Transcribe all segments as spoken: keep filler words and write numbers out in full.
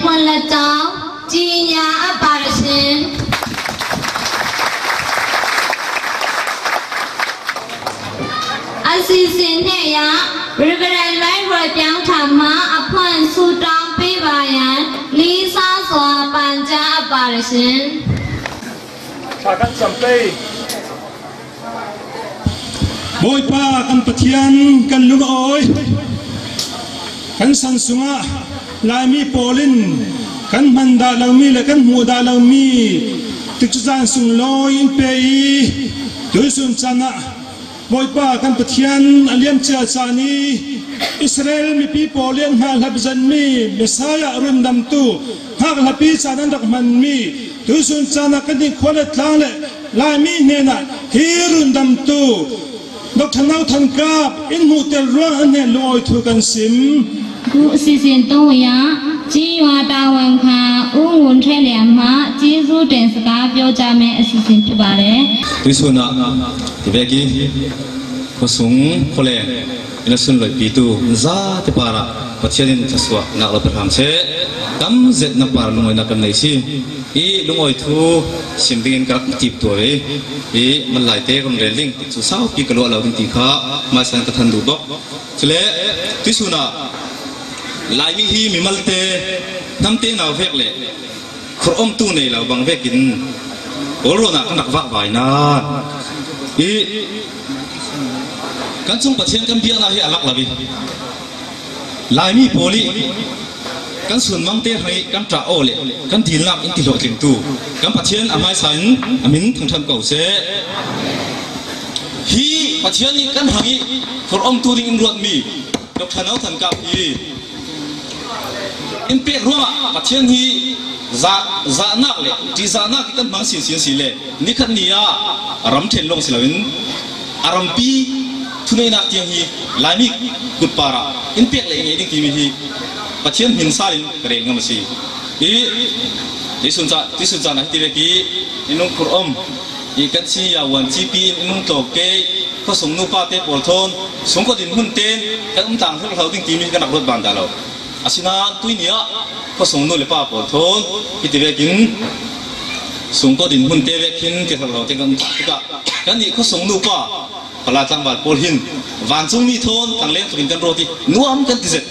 ခွင့်လွှတ်ကြောင်း ကြေညာအပ်ပါတရှင်။ အစီအစဉ်နဲ့အရ Reverend လွိုင်းရွှေပြောင်းထံမှ အဖွင့်ဆုတောင်းပေးပါရန် လေးစားစွာပန်ကြားအပ်ပါတရှင်။ စာကမ်းစံပေး။ Bawipa kan Pathian, kan lungawi, kan san sungah Laimi pawl in kan hman dah lomi le kan hmuh dah lomi tikcu caan sunglawi in pe i, tuisun caan ah Bawipa kan Pathian a liamcia caan i Israel mipi pawl i an hngakhlap zenmi Messiah rundamtu hngakhlapi caan an rak hmanmi tuisun caan ah kan i khua le tlang le Laimi hnenah hi rundamtu Doctor Nau Than Kap in hmuhter ruang an hnen lungawi thu kan sim. အခုအစီအစဉ်သုံးအရ ကျေးရွာတာဝန်ခံဦးငွန်ထဲလျံမှ ကျေးဇူးတင်စကားပြောကြားမယ့်အစီအစဉ်ဖြစ်ပါတယ်။ Tuisun ah ti vek i khuasung khualeng in a sunloihpitu zate parah Pathian in thluasuah nak lo pe hram seh. Tam zet na par lungawinak kan nei si. I lungawi thu sim dingin ka rak tip tuah ve. I manlaite kan rel ding, tikcu saupi ka luah lo ding ti kha maisan ka than duh bawk. Cule tuisun ah Laimi hi mimalte hnamte nau vek le khur omtu nei lo bang vekin Kawlrawn ah kan rak vak vai nain i kan cung Pathian kan biakna hi a lak lo i Laimi pawl i kan sunmangte hrang i kan ṭah aw le kan dilnak in ti hlawhtlintu kan Pathian a hmaisa in a min thangṭhat ko seh. Hi Pathian i kan hrang i khur omtu ding in ruatmi Doctor Nau Than Kap hi in pek ruangah Pathian hi zah, zahnak le ṭihzahnak hi kan hmang sinsin si le nikhat ni ah a ram ṭhen lawng si loin a rampi thuneihnak tiang hi Laimi kut parah in pek leh i ngeih ding timi hi Pathian hmin salin ka rel ngam a si. I tuisun ca, tuisun caan ah hiti vek i i nung khur om i kan si ya wan cipi in i nung tlawk ke khuasung nupate pawl thawn sungkaw dinhmun tein kan um tlang hrelhlo ding timi kan rak ruat ban dah lo. Asinain tuini ah khuasung nu le pa pawl thawn hiti vekin sungkaw dinhmun te vek khin ti hrelhlo te kan um tlang tikah kan i khuasung nupa Pala tlangval pawl hin vancungmi thawn tlangleng tlukin kan ruat i nuam kan ti zet.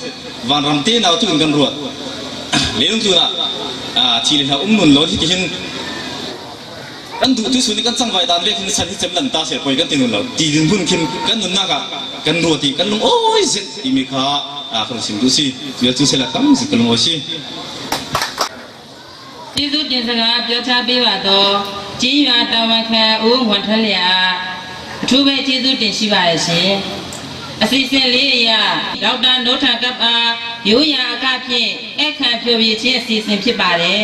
Vanramte nau tlukin kan ruat. Leilung tlunah, ah, thih le hna um nun lo hi tihin kan duh tuisun i kan cangvai dan vek hin san hi cem lan ta seh poi kan ti nun lo. Ti dinhmun khin kan nunnak ah kan ruat i kan lungawi zet timi kha, ah, kan sim duh si. Cual cu sela tam zet kan lungawi si. Jesu Dinsaga Pyotha Biwa to Jinywa Tawanka U Ngwanthaliya Tubai Jesu Dinsiba Shi. Assistant Leya, Doctor Notha Kapa, Yuya Akapi, Ekan Pyobi Assistant Pibare.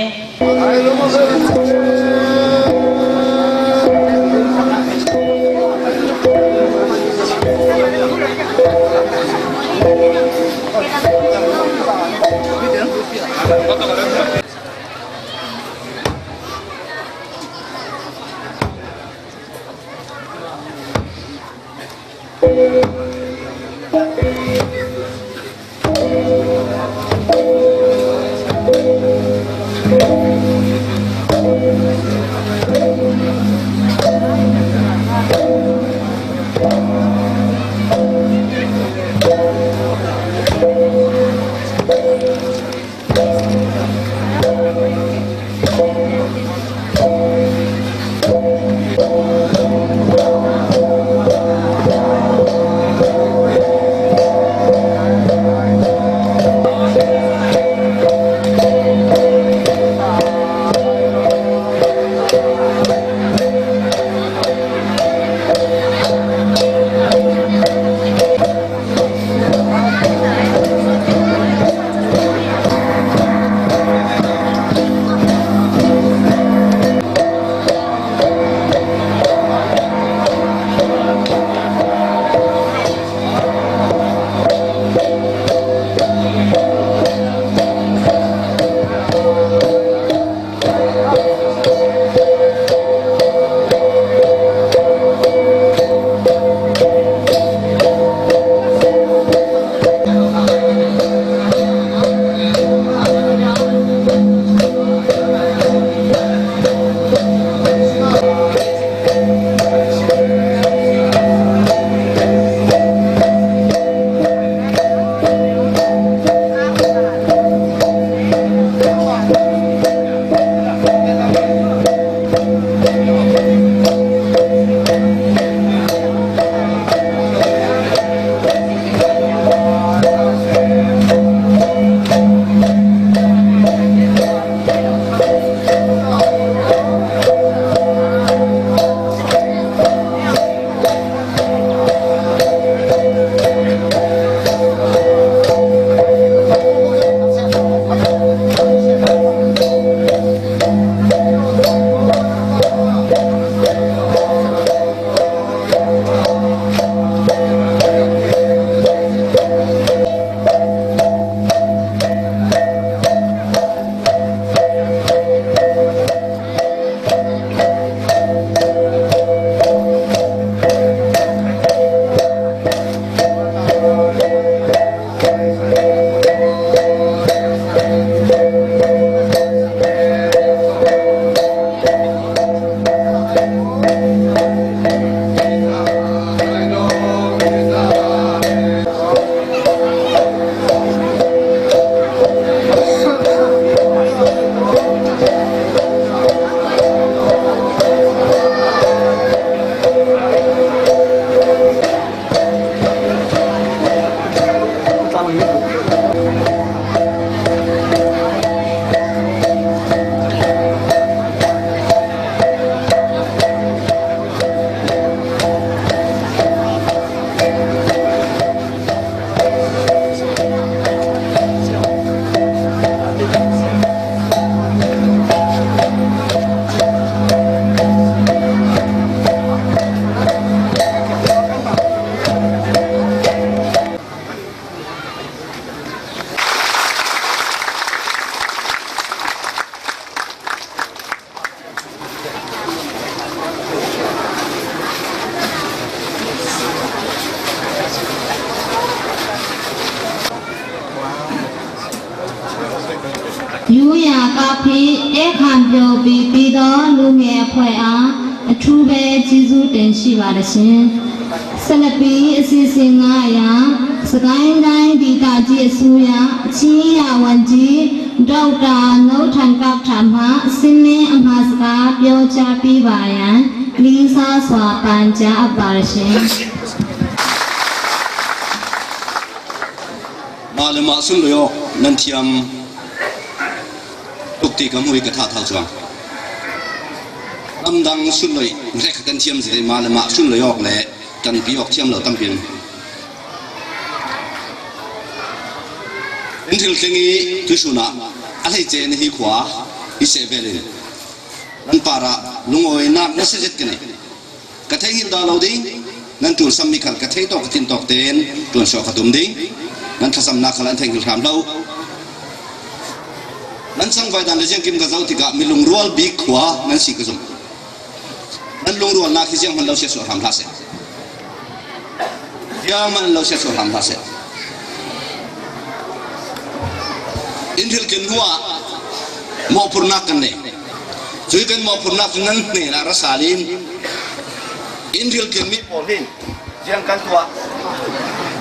ရိုးရာကဖီး အဲခံပျော်ပေးပြီးသောလူငယ်အဖွဲ့အား အထူးပဲကျေးဇူးတင်ရှိပါတယ်ရှင်။ ဆက်လက်ပြီးအစီအစဉ်ငါအရ စစ်ကိုင်းတိုင်းဒေသကြီးအစိုးရ အကြီးအကဲဝန်ကြီး ဒေါက်တာ နုတ်ထန်ကပ်ထံမှ စည်းမျဉ်းအမှာစကားပြောကြားပေးပါရန် လေးစားစွာပန်ကြားအပ်ပါတယ်ရှင်။ Mah le mah sunlawih awk nan thiam tuk ti ka hmu hi ka thathau chuang. Lamdang sunlawih rek kan thiam zia, mah le mah sunlawih awk le tanpi awk thiam lo tampi an. In thil tling i tuisun ah a hleice na hi khua i seh velin nan parah lungawinak na si zet ka nei. Ka thei hil dah lo ding, nan tul sam mi khal ka thei tawk ka thin tawk tein tuan suak ka tum ding, nan thasamnak khal an thei hil hram lo. Nan changvai dan le ziangkim ka zoh tikah mi lungrual bik khua nan si ka zum. Nan lungrualnak hi zianghman lo siatsuah hram hlah seh. Zianghman lo siatsuah hram hlah seh. In thil kin hnuah mawhphurnak kan nei. Cui kan mawhphurnak cu nan hnenah ra sal in, in thil kin mi pawl hi ziang kan tuah,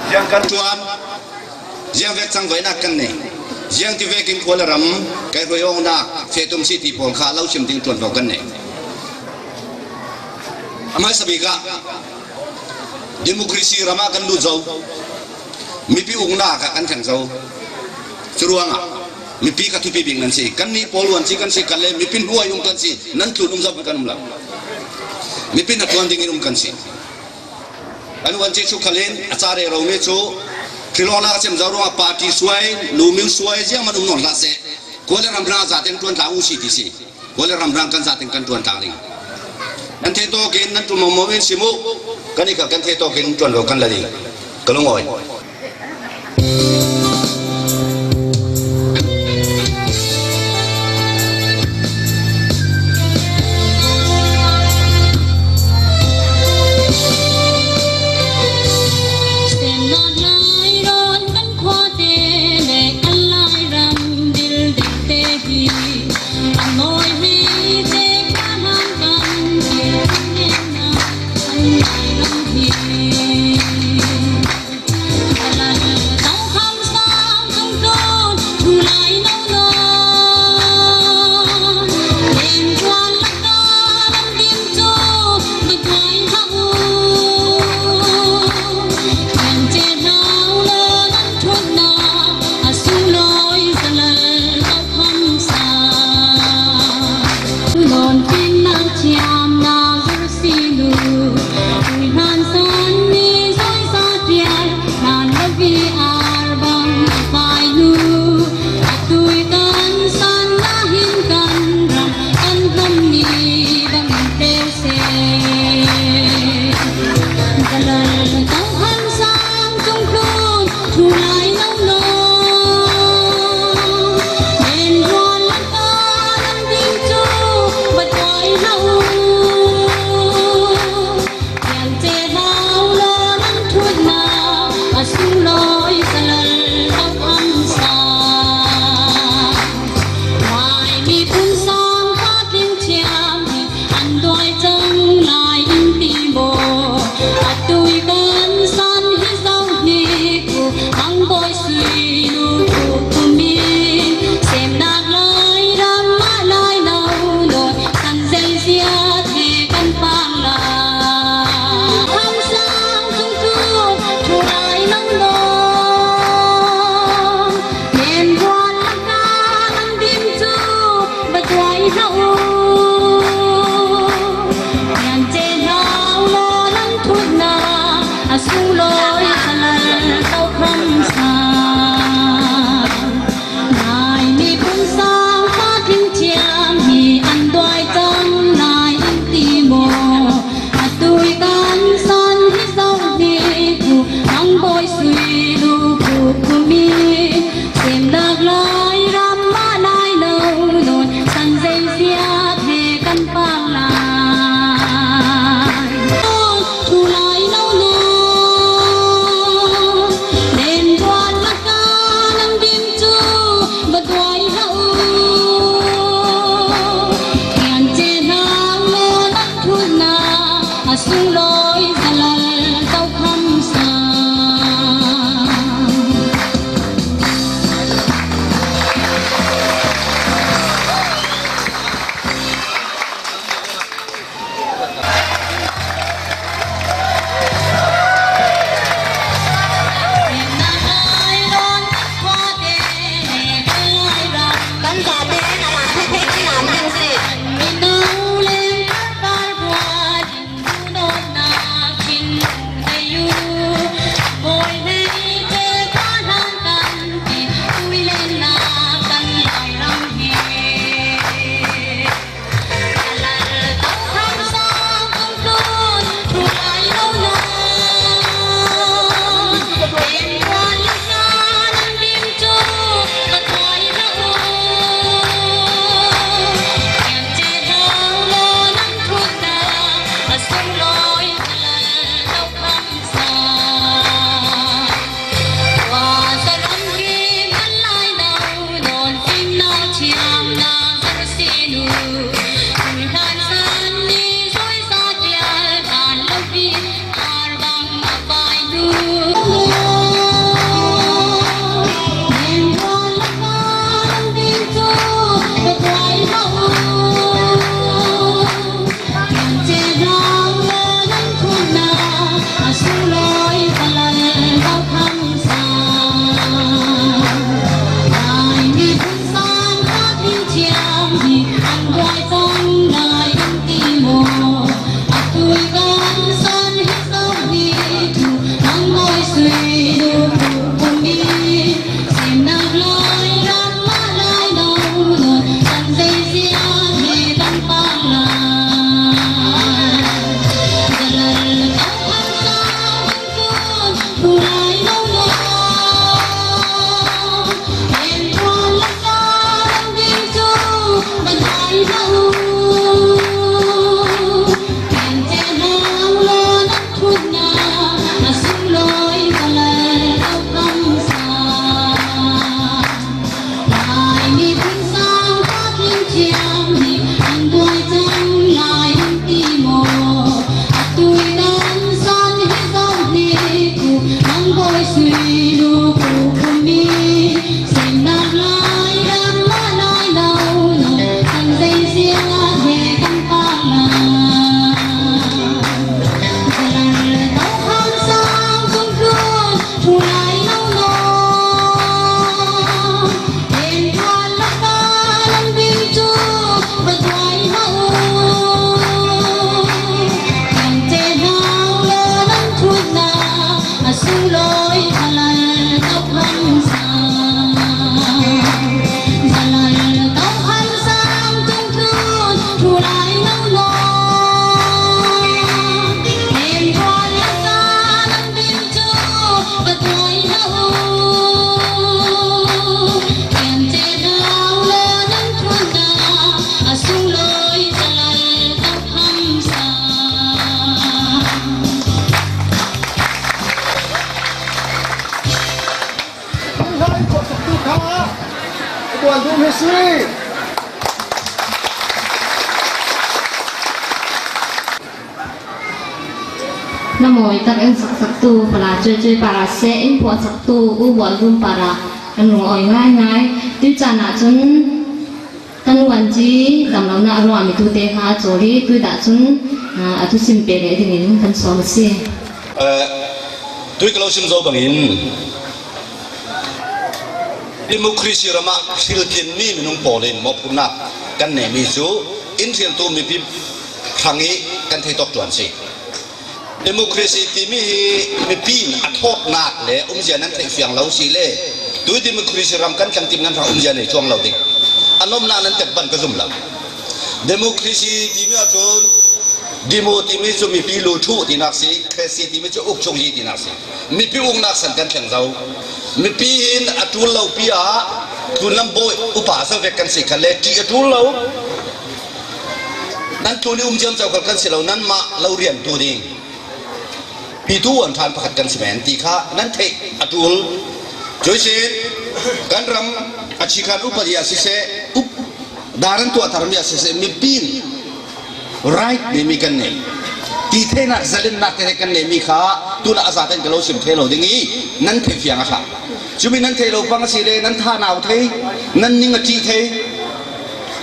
ziang kan tuan, ziang vek cangvaihnak kan nei, ziang ti vekin khua le ram kai hruaiawknak fehtum si ti pawl kha lo chim ding tuan lo kan nei. A hmaisa bik ah democracy ram ah kan lut zo, mipi uknak ah kan thleng zo. Curuangah mipi ka thupi bik nan si, kannih pawl uanci kan si, kan le mipi hnuai um kan si, nan tlun um zo kan um lo. Mipi hna tuan dingin um kan si. Kan uanci cu khalin a ca rero mi cu thilawknak a cem zo ruangah party suai, lumil suai ziangman um nawn hlah seh. Khua le ram hna zateng tuan tlang u si ti si. Khua le ram hna kan zateng kan tuan tlang ding. Nan thei tawkin nan tum maw in si mu. Kan i kha kan thei tawkin tuan lo kan la ding. Ka lungawi. Na mawi tak en saksaktu, pala cuaicuai para seh in puah saktu, u bual dum para kan lungawi ngaingai. Tui caan ah cun kan uanci damlonak a ruahmi tute hna a cawl i tui dah cun, aa, a thusim pe leh dingin kan sawm a si. Eh, tui ka lo sim zo bangin democracy ram ah hriltianmi minung pawl in mawhphurhnak kan neihmi cu in hriltu mipi hrang i kan theitawk ṭuan si. Democracy timi hi mipi in a thawknak le umzia nan theih fiang lo si le, tui democracy ram kan thleng tim nan hrang umzia nei cuang lo ding. A nomnak nan tek ban ka zum lo. Democracy timi ahcun, demo timi cu mipi lu thuh tinak si, cracy timi cu ukchung yi tinak si. Mipi uknak san kan thleng zo. Mipi in a ṭul lo pi ah tlunlam bawi upa zo vek kan si khan le ṭih a ṭul lo. Nan tlun i um ciamco khal kan si lo, nanmah lo riantu ding. Pitu uan ṭhan pakhat kan si men ti kha nan theih a ṭul. Cuisin kan ram a chikhan upadi a siseh, up, dar an tuahtermi a siseh, mipi in right ngeimi kan nei, ti theinak, zalennak te kan neihmi kha tunah a zaten ka lo sim thei lo ding i nan theih fiang a hlah. Cumi nan theih lo pang a si le nan thanau thei, nan ning a ṭih thei.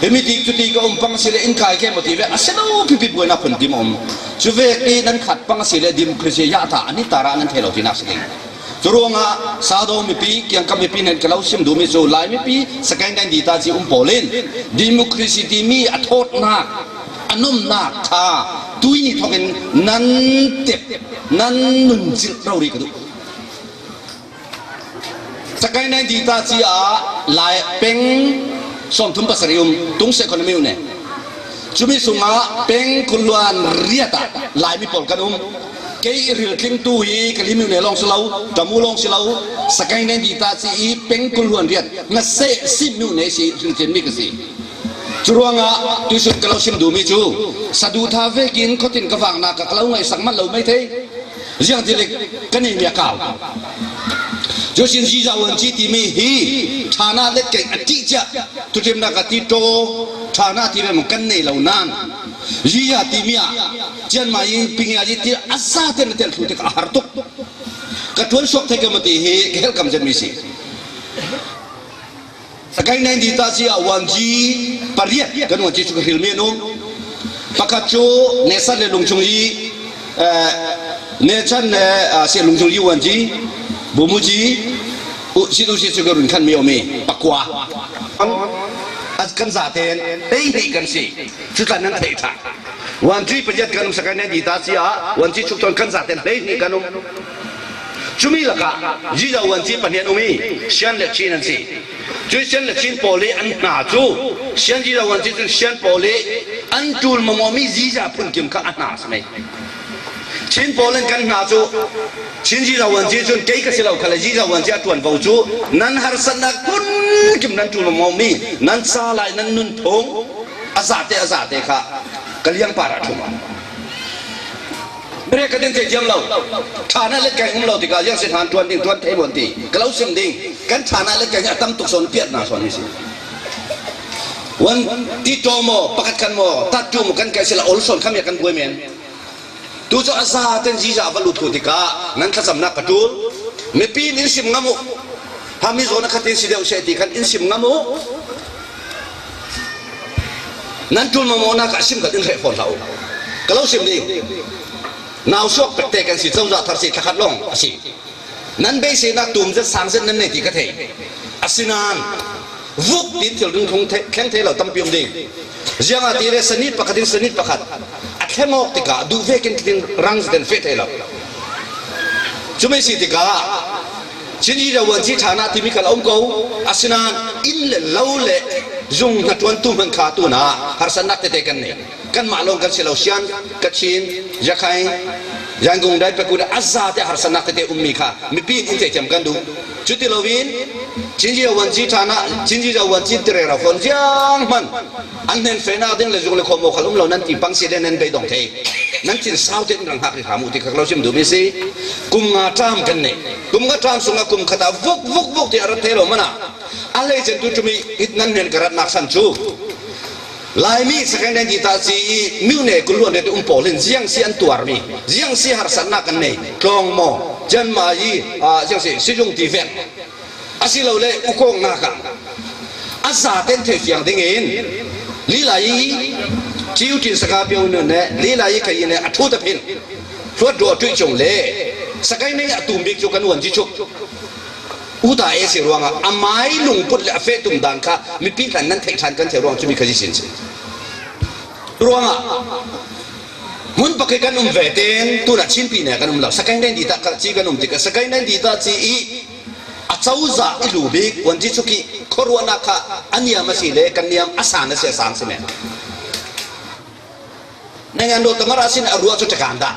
Himi tik cu ti ka um pang a si le in kai ke maw ti ve, a si lo pipi buainak phun tim a um. Cu vek i nan khat pang a si le democracy yah ta a ni tar ah nan theih lo tinak si ding. Cu ruangah Sado mipi, kiangkap mipi hnen ka lo sim duhmi cu Lai mipi, Sakain Dain Dita ci um pawl in democracy timi a thawtnak, a nomnak kha tuini thawkin nan tep, nan nun cilh rori ka duh. Sakain Dain Dita ci ah Lai peng sawmthum pasarih um, tungseh khuanmi u ne. Cumi sungah peng kul luan riat ah Laimi pawl kan um. Kei i hriltlingtu hi Kalaymyo ne lawng si lo, Tamu lawng si lo, Sakain Dain Dita ci i peng kul luan riat naseh simmi u ne si, hriltlinmi ka si. Cu ruangah tuisun ka lo sim duhmi cu saduhta vekin khuatin ka vaknak ah ka lo ngaihsak manh lo mai thei. Ziangtin le ka neihmi a kau. Cuihsin Ziza Wanci timi hi ṭhan ah let keng a ṭih cia, thuṭhimnak a ti ṭaw, ṭhan ah ti ve maw kan nei lo nain, Ziza timi ah cianmai in pingia i ti a sa ten a tel thlu tik a har tuk. Ka ṭuan suak thei ka maw ti hi ka helh kam zetmi si. Sakain Dain Dita ci ah Wanci pariat kan Wanci cu ka hrilmi an um. Pakhat cu Nesan le Lungchung i, eh, Nesan le, ah, si Lungchung i Wanci, Bumuci, u, si tu si cu ka run khanmi a um i pakua. A kan zaten hleihnih kan si. Cu tla nan theih ṭha. Wanci pariat kan um, Sakain Dain Dita ci ah Wanci chukton kan zaten hleihnih kan um. Cumi lakah Ziza Wanci pahnih an um i Shan le Chin an si. Cui Shan le Chin pawl i an hna cu, Shan Ziza Wanci cun Shan pawl i an ṭul mamawhmi Ziza phunkim kha a hna a si mai. Chin pawl in kan hna cu, Chin Ziza Wanci cun kei ka si lo khal le Ziza Wanci a ṭuanvo cu nan harsatnak phunkim nan ṭul mamawhmi nan ca lai nan nun phung a zate a zate kha ka liangpar ah ṭhum. Mire ka din te diam lo. Ṭhan ah let kai um lo tikah ziang si hna an ṭuan ding, ṭuan thei maw ti ka lo sim ding. Kan ṭhan ah let kai a tam tuk sawn piat hna sawn hi si. Wanci ṭaw maw, pakhat khan maw, tat ṭu maw kan kai si la ol sawn khami kan buai men. Tu cu a zaten Ziza va lut ko tikah nan thlacamnak ka ṭul. Mipi in in sim ngam uh. Hami zawn a khat in si deuh seh ti khan in sim ngam uh. Nan ṭul mamawhnak ah sim khat in hreh fawn hlah uh. Ka lo sim ding. Nau suak pekte kan si, cozah thar si, thlakhat lawng a si. Nan beiseinak tum zet sang zet nan nei ti ka thei. Asinain vuk tin thil ring thung the-, thleng thei lo tampi um ding. Ziangahtile sanit pakhat in sanit pakhat a thleng awk tikah duh vekin khin rang zet in feh thei lo. Cumi si tikah Chin Ziza Wanci ṭhan ah timi kha a um ko. Asinain inn le lo le zung hnaṭuantu hmanh kha tunah harsatnak tete kan nei. Kanmah lawng kan si lo, Shan, Kachin, Rakhine, Yangon, Daipeku le a zate harsatnak tete ummi kha mipi in in cehthiam kan duh. Cuti loin Chin Ziza Wanci ṭhan ah, Chin Ziza Wanci ti rero fawn ziang hmanh an hnen fehnak ding le zung le khawm aw khal um lo nan ti pang si le nan beidong thei. Nan thin sau te in rang hak i hram uh ti kha ka lo sim duhmi si. Kum nga ṭam kan nei. Kum nga ṭam sungah kum khat ah vuk, vuk, vuk ti a rat thei lo hmanh ah a hleicentu cumi hi nan hnen ka ratnak san cu Laimi Sagaing Daindiah ci i myone kul luan rate um pawl hin ziangsi an tuarmi, ziangsi harsatna kan nei, tlawng maw, cianmah i, ah, ziangsi sizung ti vek a si lo le ukawknak ah a zaten theih fiang dingin Lilai i ciu tin saka piau nun ne Lilai i kai ne a thu tapin hluat dawh tuih cung le Sagaing Daindiah a tum bik cu kan uan ci chuk. Uta e si ruangah a mai lungput le a feh tum dan kha mipi hlan nan theih ṭhan kan thei ruang cumi kha zisin si. Ruangah hmun pakhat kan um ve tein tunah Chinpi ne kan um lo. Sagaing Daindiah kha ci kan um tikah Sagaing Daindiah ci i a cozah i lu bik uan ci chuk i khuaruahnak kha a niam a si le kan niam a san a si a sang si men. Nangan dawh tamar a sin a ruah cu takan dah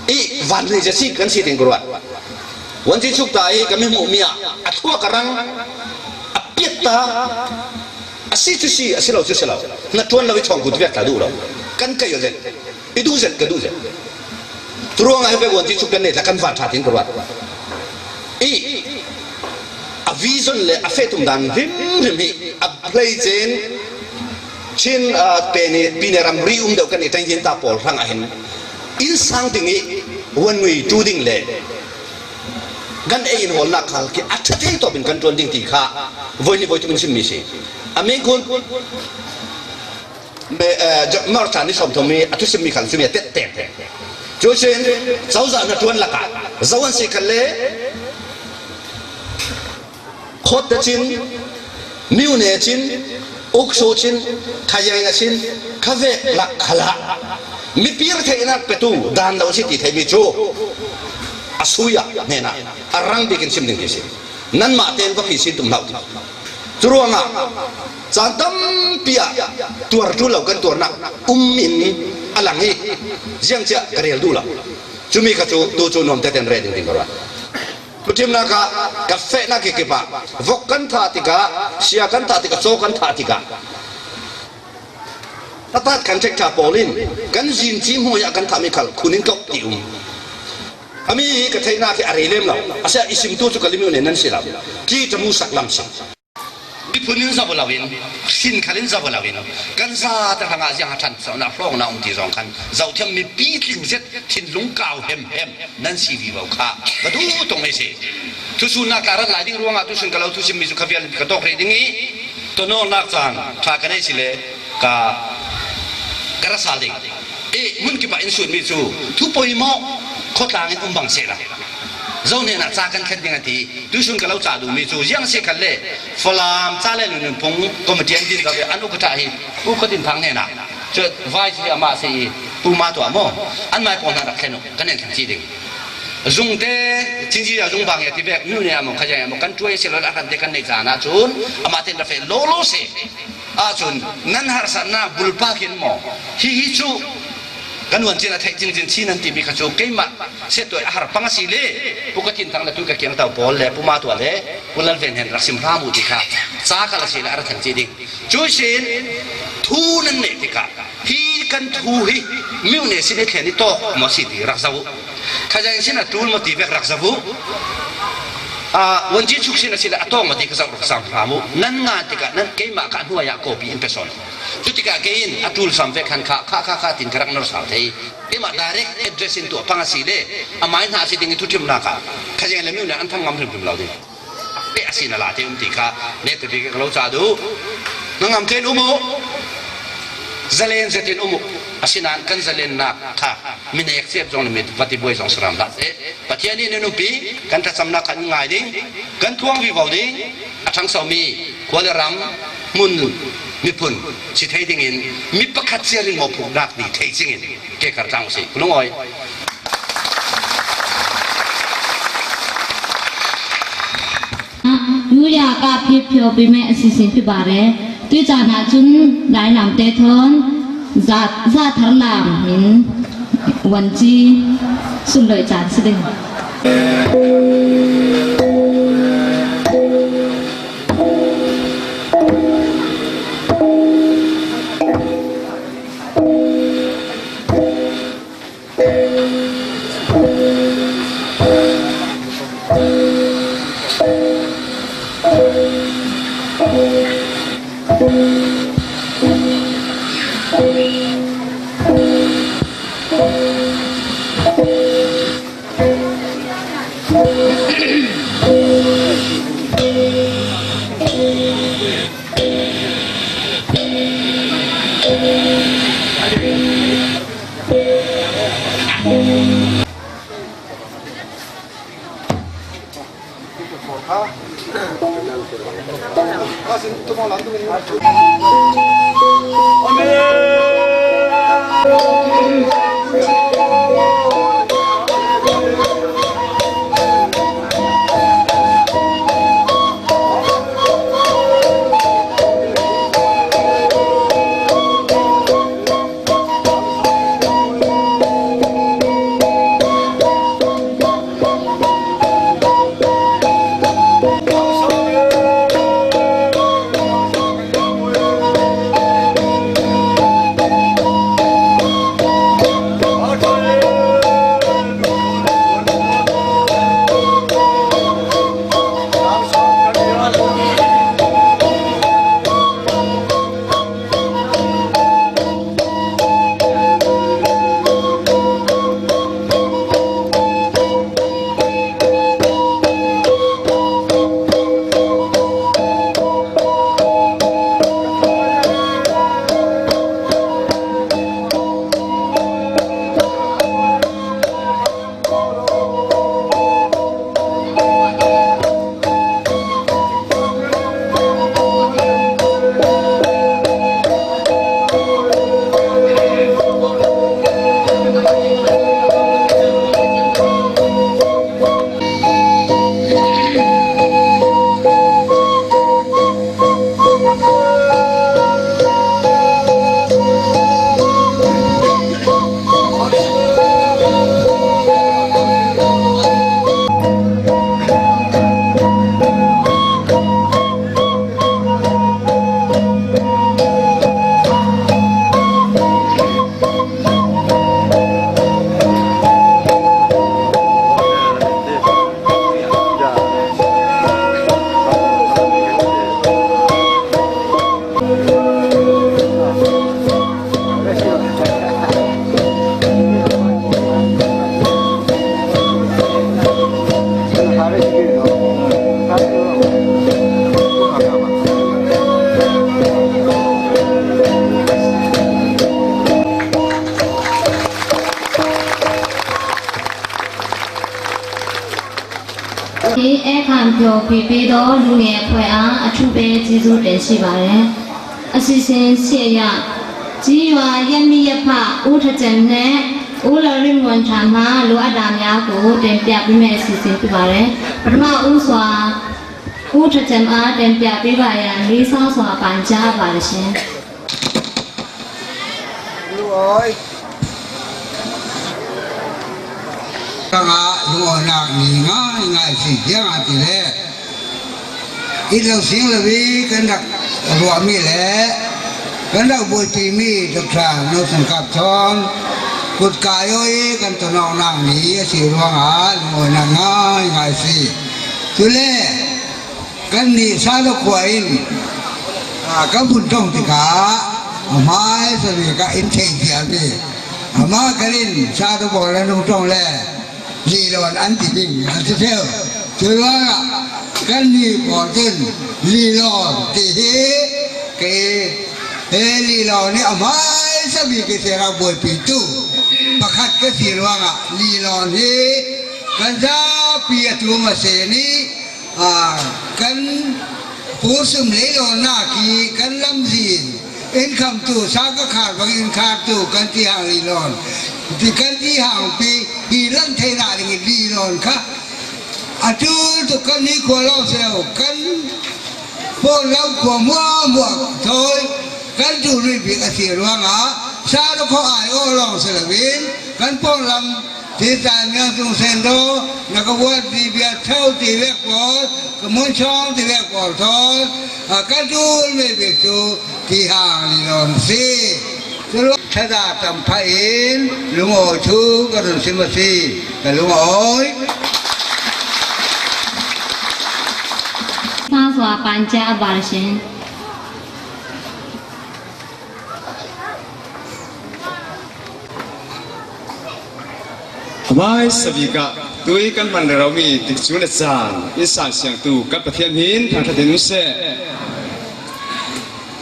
i vanlei zia si kan si ding ka ruat. Uan ci chuk ta i ka mi hmuhmi ah a thluak a rang a piatta a si cu si a si lo cu si lo. Na ṭuan lo i thawng kut vek ta duh lo. Kan kaih aw zet i duh zet ka duh zet. Curuangah hi vek uan ci chuk kan nei ta kan van ṭha tin ka ruat. I a vision le a feh tum dan hrimhrim hi a play cin Chin, ah, pene, pine ramri um deuh kan i tengin ta pawl hrang ahin innsang ding i uan ngui tu ding le kan ei in hawlnak khal khi a ṭha thei tawpin kan ṭuan ding ti kha voi ni voi tumin simmi si. A mengkun me, eh, Martha ni sawm thum i a thusimmi khal simi a tet tek tek. Cucin cozah na ṭuan lakah zo an si khalle Khawt cin, myone cin, uksu cin, khayaing a cin, khavek lak khalah mipi theihnak petu dan lo si ti theimi cu a sui ah hnenah a rang bikin sim ding ti si. Nanmah tein va phi sin tum hlah ti. Curuangah caan tampi ah tuar ṭul lo kan tuarnak um in a lang hi. Ziang ciah ka rel duh lo. Cumi kha cu tu cu nuam tete in rel ding ding ka ruat. Thuṭhimnak ah ka fehnak i kip ah vok kan thah tikah, sia kan thah tikah, caw kan thah tikah, tatat kan ṭhekṭha pawl in kan zin ci hmuai ah kan thahmi khal khun in tlok ti um. Ami hi ka theihnak hi a rei lem lo. A si ah i simtu cu ka lim nih nan si lo. Ki ṭamu sak lam si. Miphun in zoh loin, hrin khal in zoh loin, kan zate hrangah ziang a ṭhansohnak hrawngnak um ti zong khan zohthiam mipi tling zet thinlung kau hemhem nan si vivo kha ka duh tung a si. Thusunnak tla rat lai ding ruangah tusun ka lo thusimmi cu kha vial in ka tawk rih ding i, tonawknak caan ṭha ka nei si le ka, ka ra sal ding. I hmun kipah in sutmi cu thu poimawh khawtlang in um bang sehla zo hnenah ca kan thlen ding a ti. Tusun ka lo cah duhmi cu ziang si khalle Falam ca le nunphung committee an din ka ve an ukata hi U Kha Tin Thang hnenah cu vice hi amah si i puma tuah maw an mai pawl hna rak thlen uh kan en thlen cih ding. Zungte Chinzia zung bang ya ti vek nu ne a maw khaja ya maw kan tuai si lo a kan te kan nei caan ah cun amah ten rak feh lawlaw si. Ahcun nan harsatnak bulpak in maw hihi cu kan uan cin a theih cincin si nan timi kha cu keimah siattuai a har pang a si le Pu Ka Tin Thang le Pu Ka Kiang Tau pawl le Pu Ma Tuah le Pu Lal Ven Hen rak sim hram uh ti kha ca kal a si le a ra thang ci ding. Cu sin thu nan neh tikah hi kan thu hi miu ne sin i thlen i tawk maw si ti rak zoh uh. Khazain sin a ṭul maw ti vek rak zoh uh. Ah, Wan Ci Chuk sin a si le a tawk maw ti ka zoh rak sam hram uh. Nan ngan tikah nan keimah kha a hnuai ah kawpi in pe sawn. Cutikah kei in a ṭul sam vek khan kha, kha, kha, kha tin ka rak nor sau thei. Keimah direct address in tuah pang a si le amai hna a si ding i thuṭhimnak ah khazain le miu ne an tham ngam hrimhrim lo ding. Peh a si na la te um ti kha ne te bik ka lo ca duh. Hnangam tein um uh. Zalen zetin um uh. Asinain kan zalennak kha mi nek ciat zong le mi va ti buai zong saram dah te. Pathian nih nan umpi kan thlacamnak kha in ngai ding, kan thuang vivo ding, a ṭhangsomi khua le ram, hmun, miphun si thei dingin mi pakhat ciar in mawhphuknak ni thei cingin ke kar tlang uh si. Ka lungawi. Nuya ka phiphiawpi me a si sin pibare. Tui caan ah cun Dailam te thawn za, za thar lam in Wan Ci sunlawih caan si ding. ဒီအခါ ဖျော်ဖြေပေးသောလူငယ်အဖွဲ့အား အထူးပဲကျေးဇူးတင်ရှိပါတယ်။ အစီအစဉ်ရှိအရ ကြီးရွာရပ်မိရပ်ဖ ဦးထက်ထက်နဲ့ ဦးလရင်းမွန်ထံမှ လိုအပ်တာများကို တင်ပြပေးမယ့်အစီအစဉ်ဖြစ်ပါတယ်။ ပထမဦးစွာ ဦးထက်ထက်အား တင်ပြပေးပါရန် လေးစားစွာပန်ကြားပါတယ်ရှင်။ ကငါလူအနာနီငါငါစီကျငါတီလေ အီလူစင်းလဝီ ကနက် ရွာမီလေ ကနက်ဘိုတီမီ ဒေါက်တာ နော်ဆန်ကပ်ထွန် ကုတ်ကာယိုအီ ကန်တနောင်နာနီ အစီရွာငါလူအနာငါငါစီ သူလေ Kannih sa tawh khua in, ah, ka vun ṭawng tikah a hmai sawmi ka in theih piahpi. Amah kal in sa tawh bawl a nung ṭawng le lihlawn an ti ding an si ṭheu. Curuangah kannih pawl cun lihlawn ti hi kei he lihlawn hi a hmai sawmi kei serah buaipitu pakhat ka si ruangah lihlawn hi kan zapi a tum a se nih Aa, kan pursum leilawnnak hi kan lamzin in khamtu, sa ka khar bangin khartu kan ti hang leilawn, ti kan ti hangpi hi lan theihnak dingin leilawn kha a ṭul tuk kan ni khua lawng si lo, kan pawn lam khua hmuahhmuah thawi kan ṭul rih bik a si ruangah sa lo khaw ai aw lawng si loin kan pawn lam Ti tan nang tung sen do, na ka buat ti biat tho ti vek pawl, ka mun chawng ti vek pawl thawl, a ka dul me bik tu ti hang ni lawn si. Thaza tam pha in lungawi thu ka run sim a si, ka lungawi. Sang sua pan cha a bal shin. Vai sabik ah tui kan hman rero mi tikcu le caan in san siangtu kan Pathian min thangthat in um seh.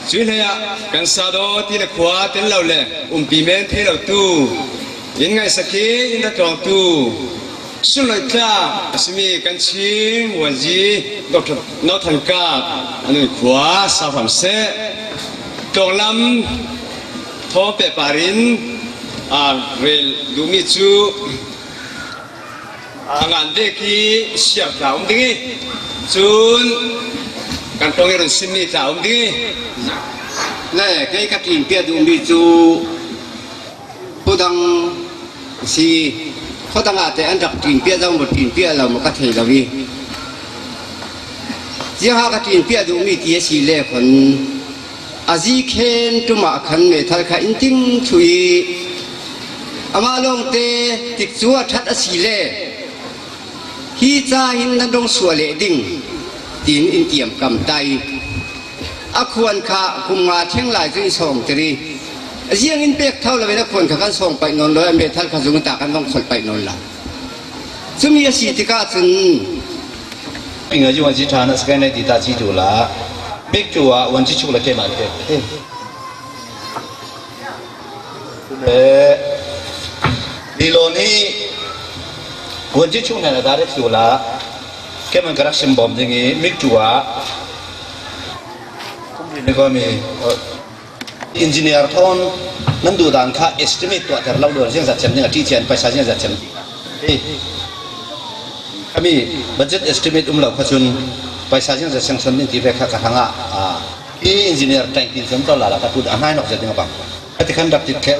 Cuih hleiah kan Sadaw ti le khua tel lo le umpi men thei lotu in ngaihsak hi in ra tlawngtu sunloih tlak a simi kan Chin Wanzi Doctor No Than Kap a nun khua sauham seh. Tlawnglam thaw pehpar in a rel duhmi cu a ngan vek i siar tla um ding i cun kan tlawng i run simmi tla um ding i. Le kei ka ṭinpiak duhmi cu khuadang si, khuadang ah te an rak ṭinpiak zo maw, ṭinpiak lo maw ka thei lo i, ziangah ka ṭinpiak duhmi ti a si le khun a zi khen ṭum ah khan methal kha in ting thluh i, amah lawngte tikcu a ṭhat a si le hi ca hin nan dong suah leh ding tiin in tiamkam ta i, a khuan kha kum nga thleng lai cu in sawngter i, a ziang in pek tho lo in a khuan kha kan sawng paih nawn lo, a methal kha zung ta kan vong kholh paih nawn lo. Cumi a si tikah cun, Pinga Yuan Zi Than a second ti ta ci tu la, bik tu ah Wan Ci Chuk le keimah an pek. Eh, Lilo nih Wan Ci Chuk hnen a direct tu la, keimah ka rak sim bawm ding i, mik tu ah, kum ri ni kawmi, engineer thawn nan duh dan kha estimate tuahter lo dawr ziangzat cem ding a ṭih cian paisa ziangzat cem ding. Hei, kami budget estimate um lo kha cun paisa ziangzat sanction ding ti ve kha ka hrangah, ah, hi engineer tank tin cun tawlala ka put a hnai nawk zet ding a bang. Ka ti khan rak tit khe